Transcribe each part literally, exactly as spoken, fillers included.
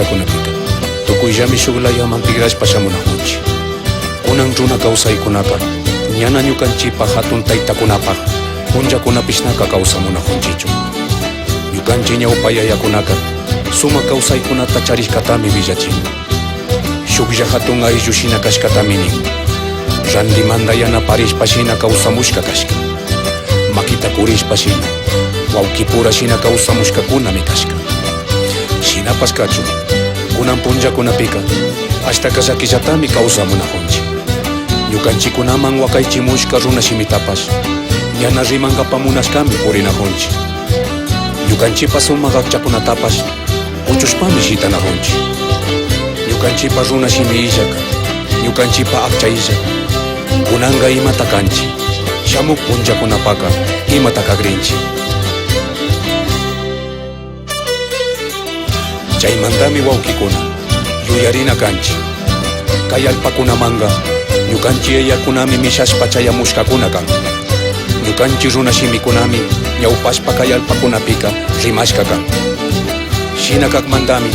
Kunapika tukuyllami shuk layaman tikrashpa shamunakunchik. Kunan runa kawsaykunaka ñana ñukanchikpa hatun taytakunapak punllakunapishnaka kawsamunakunchikchu. Ñukanchik ñawpa yayakunaka sumak kawsaykunata charishkatami willachin. Shuklla hatun ayllu shina kashkatami nin. Randimanta yanaparishpa shina kawsamushka kashka. Makita kurishpa shina, wawkipura shina kawsamushkakunami kashka. Shinapash kachun, kunan punllakunapika ashtaka llakillatami kawsamunakunchik. Ñukanchikkunaman wakaychimushka runa shimitapash ñana rimankapa munashkami purinakunchik. Ñukanchikpa sumak akchakunatapash kuchushpami shitanakunchik. Ñukanchikpa runa shimi illak, ñukanchikpa akcha illak, kunanka imata kanchik, shamuk punllakunapaka imata kakrinchik. Chaymantami wawkikuna, yuyarina kanchik. Kay allpakunamanka ñukanchik yayakunami mishashpa chayamushkakuna kan. Ñukanchik runa shimikunami ñawpashpa kay allpakunapika rimashka kan. Shina kakmantami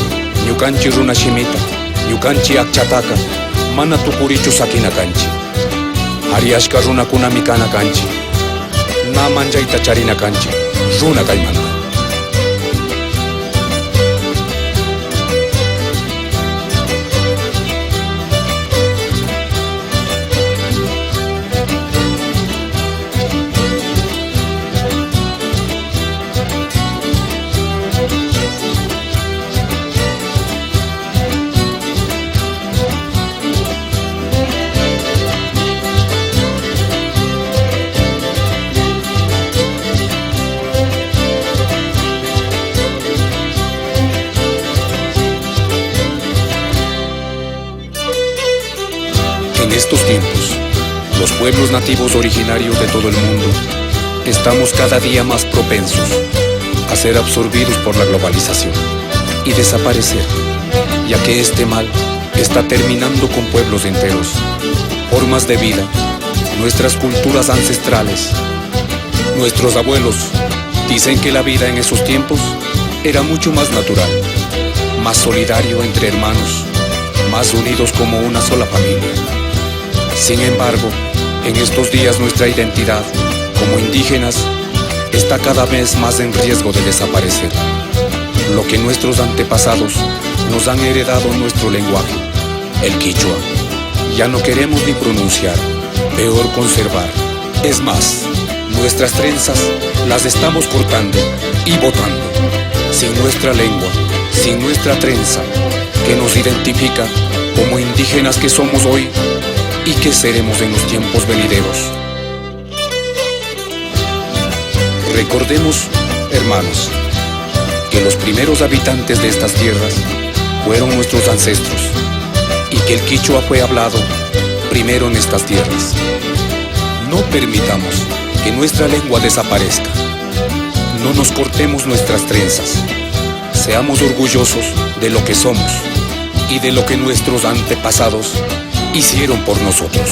ñukanchik runa shimita, ñukanchik akchataka mana tukurichu sakina kanchik. Hariyashka runakunami kana kanchik. Na manllayta charina kanchik runa kaymanta. En estos tiempos, los pueblos nativos originarios de todo el mundo estamos cada día más propensos a ser absorbidos por la globalización y desaparecer, ya que este mal está terminando con pueblos enteros, formas de vida, nuestras culturas ancestrales. Nuestros abuelos dicen que la vida en esos tiempos era mucho más natural, más solidario entre hermanos, más unidos como una sola familia. Sin embargo, en estos días nuestra identidad como indígenas está cada vez más en riesgo de desaparecer. Lo que nuestros antepasados nos han heredado, nuestro lenguaje, el quichua, ya no queremos ni pronunciar, peor conservar. Es más, nuestras trenzas las estamos cortando y botando. Sin nuestra lengua, sin nuestra trenza que nos identifica como indígenas que somos hoy y que seremos en los tiempos venideros. Recordemos, hermanos, que los primeros habitantes de estas tierras fueron nuestros ancestros y que el quichua fue hablado primero en estas tierras. No permitamos que nuestra lengua desaparezca. No nos cortemos nuestras trenzas. Seamos orgullosos de lo que somos y de lo que nuestros antepasados hicieron por nosotros.